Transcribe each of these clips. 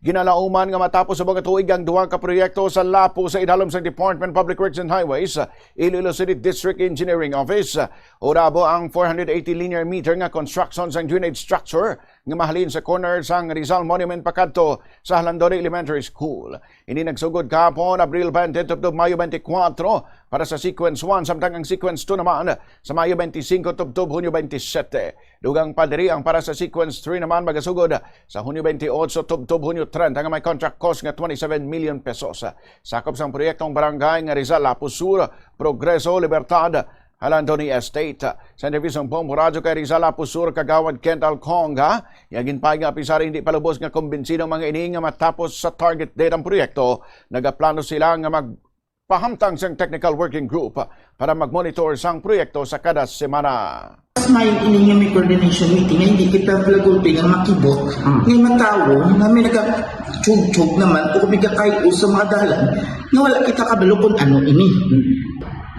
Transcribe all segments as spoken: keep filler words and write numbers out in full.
Ginalauman nga matapos sa mga tuig ang duha ka proyekto sa Lapu sa idalom sang Department of Public Works and Highways, Iloilo City District Engineering Office. Urabo ang four hundred eighty linear meter nga construction sang drainage structure nga mahalin sa corner sang Rizal Monument pakadto sa Halandoni Elementary School. Ini nagsugod kahapon, Abril twenty, tubtob Mayo twenty-four para sa sequence one, samtang ang sequence two naman sa Mayo twenty-five tubtob Hunyo twenty-seven. Dugang pa diri, ang para sa sequence three naman magasugod sa Hunyo twenty-eight tubtob Hunyo treinta, nga may contract cost nga twenty-seven million pesos. Sakop sang proyektong barangay nga Rizal Lapu Sur, Progreso, Libertad, Halandoni Estate. Sa interview sang Bombo Radyo kay Rizal Lapu Sur, Kagawad Kent Alconga, iya ginpahayag nga apisar hindi pa lubos nga kumbinsido ang mga ini nga matapos sa target date ang proyekto, nagaplano sila nga magpahamtang sang technical working group para magmonitor sang proyekto sa kada semana. Mas may ini nga may coordination meeting nga hindi kita palagulpi nga makibot. Hmm. Nga matawo nga may nagachugchug naman o may kakay-os sa mga dalan nga wala kita kabalo kung ano ini.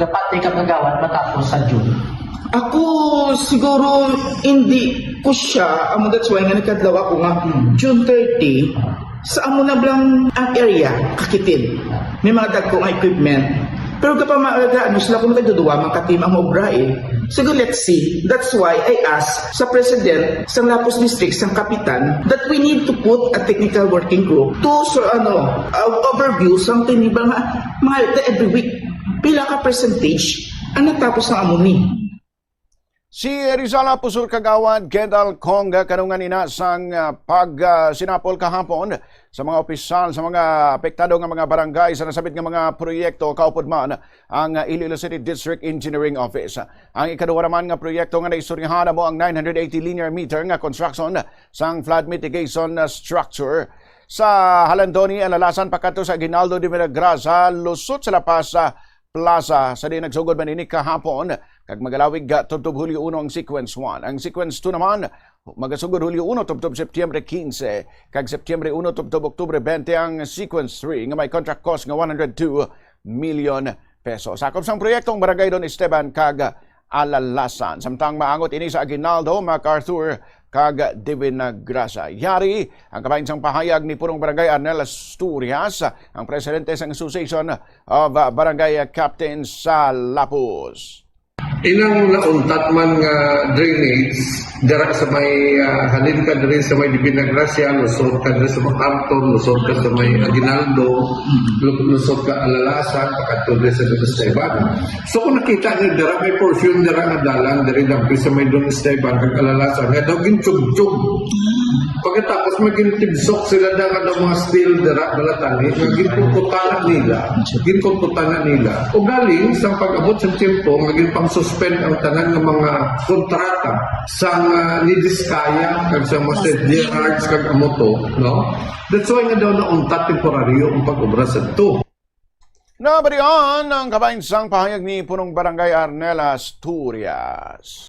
Dapat di ka kagawad matapos sa June. Ako, siguro, hindi ko siya. Amo, that's why nga nagkadlaw ako nga Hmm. June thirty, sa amo na lang ang area, kakitin. May mga dagko nga equipment. Pero kapamalaga, ano sila kung nagduduwa, mga katim ang obra eh. Siguro, let's see. That's why I ask sa president, sa Lapus District, sa kapitan, that we need to put a technical working group to, so, ano, uh, overview sa tinibang nga, mga every week. Pila ka percentage ang natapos ng amo ni? Si Rizal Lapu Sur Kagawad Kent Alconga kanungan ina sang, ah, pag, ah, sinapol kahapon sa mga opisyal sa mga apektado nga mga barangay sa nasabit nga mga proyekto, kaupod man ang, ah, Iloilo City District Engineering Office. Ang ikaduha naman nga proyekto nga naistoryahan amo ang nine hundred eighty linear meter nga construction sang flood mitigation, ah, structure sa Halandoni, Alalasan, pakadto sa Aguinaldo de Vinagraza, lusot sa La Paz, ah, Plaza, sa diin nagsugod man ini kahapon, kag magalawig, ah, tubtob Hulyo uno ang sequence one. Ang sequence two naman, magasugod Hulyo uno tubtob Setyembre quince, kag Setyembre uno tubtob Oktubre twenty ang sequence three, nga may contract cost nga one hundred two million pesos. Sakop sang proyektong Barangay Don Esteban kag Alalasan. Samtang maangot ini sa Aguinaldo, MacArthur, kag Divina Gracia. Yari ang kabahin sang pahayag ni Punong Barangay Arnel Asturias, ang presidente sang Association of Barangay Captains sa Lapus. Inang nauntat man nga drainage, dira sa may, ah, halin ka diri sa may Divina Gracia, lusot ka diri sa MacArthur, lusot ka sa may Aguinaldo, lu-, lusot ka Alalasan, pakadto diri sa Don Esteban. So, kung nakita niyo dira, may portion dira nga dalan, diri lang sa may Don Esteban, kag Alalasan, nga daw gintsugtsug. Pagkatapos, may gintibsok sila na nga daw mga steel dira, balatani, nga ginpuputana nila, ginpuputana nila. O galing, sa pag-abot sa tiyempo, nga ginpang-suspend ang tanan nga mga kontrata sa, ah, ni Diskaya, kag sa mga Saint Gerards, kag amo to, no? That's why nga daw nauntat temporaryo ang pag-obra sa to. Nabalian ang kabahin sang pahayag ni Punong Barangay Arnel Asturias.